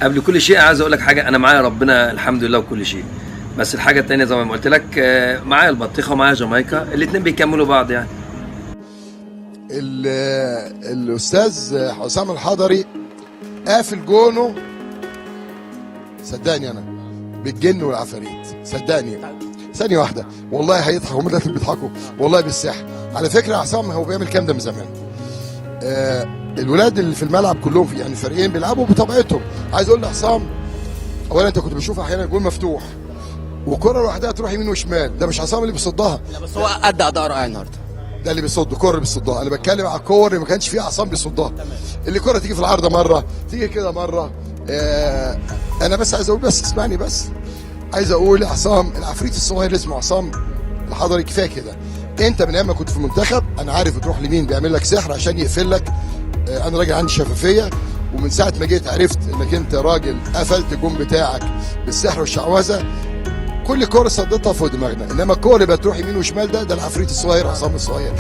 قبل كل شيء عايز اقول لك حاجه، انا معايا ربنا الحمد لله وكل شيء، بس الحاجة الثانية زي ما قلت لك معايا البطيخه ومعايا جامايكا، الاثنين بيكملوا بعض يعني. الاستاذ حسام الحضري قافل جونة، صدقني انا بالجن والعفاريت، صدقني. ثانية واحدة، والله هيضحكوا، هم دلوقتي بيضحكوا والله بالسحر. على فكرة عصام هو بيعمل كام ده من زمان. الولاد اللي في الملعب كلهم في يعني فريقين بيلعبوا بطبيعتهم. عايز اقول لعصام، اولا انت كنت بتشوف احيانا جول مفتوح وكرة لوحدها تروح يمين وشمال، ده مش عصام اللي بيصدها. لا بس هو ادى اداء رائع النهارده. ده اللي بيصد كورة اللي بيصدها، انا بتكلم على الكور اللي ما كانش فيها عصام بيصدها، اللي كرة تيجي في العارضة مرة، تيجي كده مرة. انا بس عايز اقول، بس اسمعني، بس عايز اقول عصام العفريت الصغير اللي اسمه عصام الحضري، كفاية كده. انت من ايام ما كنت في المنتخب انا عارف بتروح لمين بيعمل لك سحر عشان يقفل لك. انا راجل عندي شفافية، ومن ساعة ما جيت عرفت انك انت راجل قفلت الجون بتاعك بالسحر والشعوذة. كل كورة صدتها فوق دماغنا، انما الكورة اللي بتروح يمين وشمال ده العفريت الصغير عصام الصغير.